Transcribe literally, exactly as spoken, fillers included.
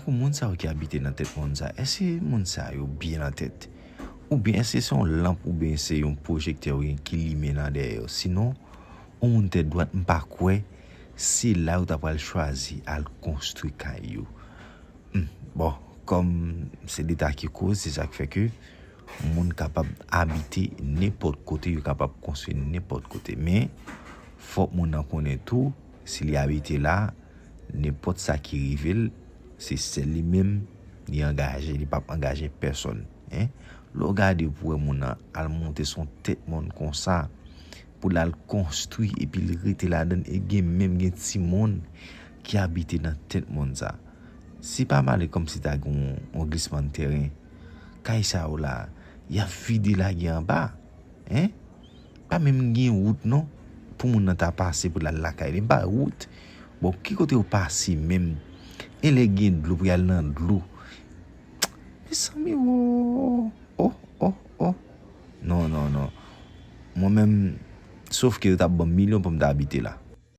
Pou moun sa yo ki abite nan tèt mòn sa, èske moun sa yo byen nan tèt? Oubyen èske se yon lanp oubyen se yon pwojektè ki limen nan dèyè yo? Sinon, yon moun tèt dwat, m pa kwè se la yo ta pral chwazi al konstwi kay yo. Hmm, bon, kòm se Leta ki koz, se sa k fè ke moun kapab abite nenpòt kote, yo kapab konstwi nenpòt kote. Men, fòk moun nan konnen tou, si li abite la, nenpòt sa ki rive l, se sèl li menm li angaje, li p ap angaje pèsòn. Hein? Lè w gade pou wè moun nan al monte sou tèt mòn konsa, pou l al konstwi, epi l rete ladan l, e gen menm gen timoun ki abite nan tèt mòn sa. Si pa malè kòmsi ta gen yon, yon glisman tèren, kay sa yo la, y ap vide lage anba. Hein? Pa menm gen wout non, pou moun nan ta pase pou l al lakay li. Pa wout. Bon, ki kote yo pase menm? E lè gen dlo pou y al nan dlo? Mezanmi, oh, oh, oh, oh. Non, non, non. Mwen menm, sof ke yo t ap ban m milyon pou m ta abite la.